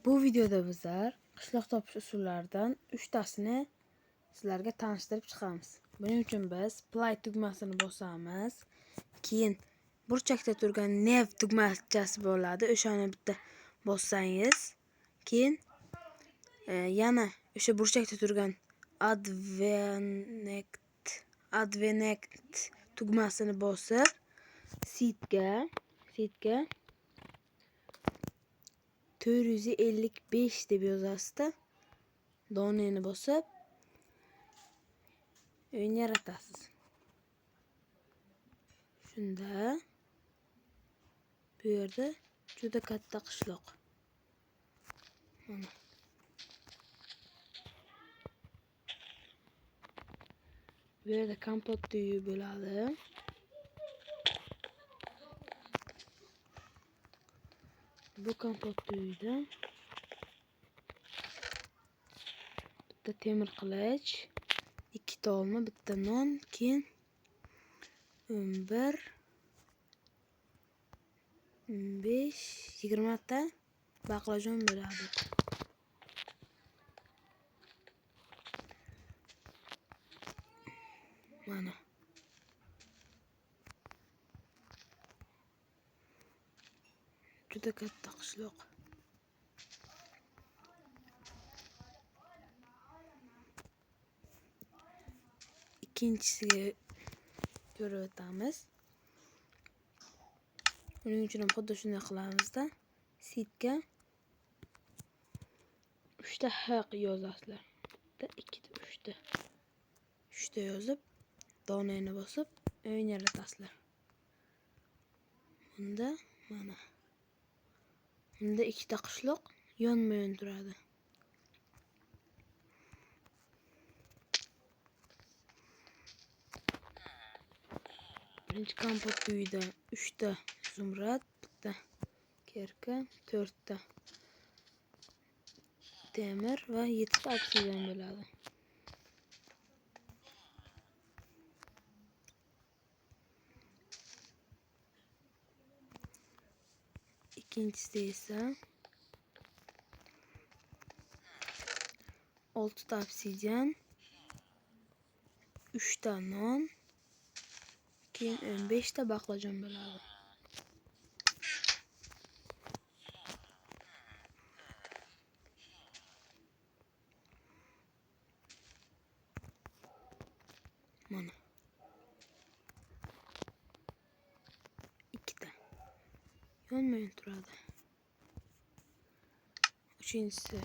Bu videoda bizlar qishloq topish usullaridan 3 tasini sizlarga tanishtirib chiqamiz. Buning uchun biz play tugmasini bosamiz. Keyin burchakda turgan new tugmachasi bo'ladi. O'shani bitta bossangiz, keyin yana o'sha burchakda turgan Advenect tugmasini bosib, seedga 455 deb yozasizda, doneni bosib o'yin yaratasiz. Shunda bu yerda juda katta qishloq. Mana. Bu yerda kompot uyi bo'ladi. Bu kompot uyida bitta temir qilich, 2 ta olma, bitta non, keyin 11, 15, 20 ta baqlajon bo'ladi. Mana. Juda katta qishloq. Ikkinchisiga ko'rib o'tamiz. Uning uchun ham xuddi shunday qilamizda. Seedga 3 ta H yozasizlar. Bitta, ikkita, 3 ta. 3 ta yozib, donani bosib, o'yin yaratasizlar. Bunda mana. Bunda 2 ta qishloq yonma-yon turadi. Birinchi kompot uyida 3 ta zumrad, bitta kerka, 4 ta temir va 7 ta obsidian bo'ladi. Ikkinchisida esa 6 ta obsidian, 3 ta non, keyin 15 ta baqlajon bo'ladi. Mana. 2 ta. Yonma-yon turadi. Uchinchisi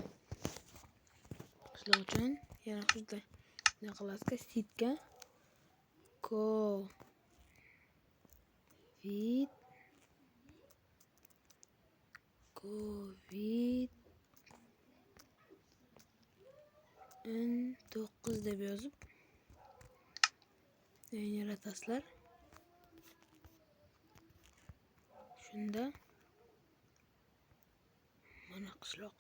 qishloq uchun yana xuddi shunday qilasizda, seedga Covid 19 deb yozib o'yin yaratasizlar. Shunda mana qishloq.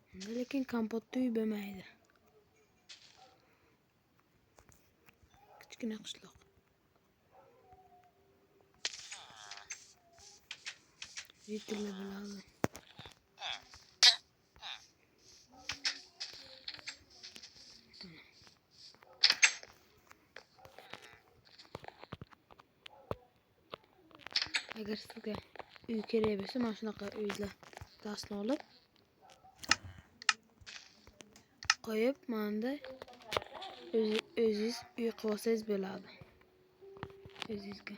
Bunda lekin kompot uy bo'lmaydi. Kichkina qishloq. Yetillar bo'ladi. Agar sizga uy kerak bo'lsa, mana shunaqa uylar dasni olib qo'yib, mana o'zingiz uy qilib olsangiz bo'ladi. O'zingizga.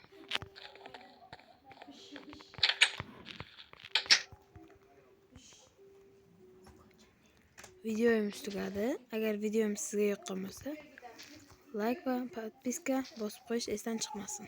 Videomiz tugadi. Agar videomiz sizga yoqqan bo'lsa, like va podpiska bosib qo'yish esdan chiqmasin.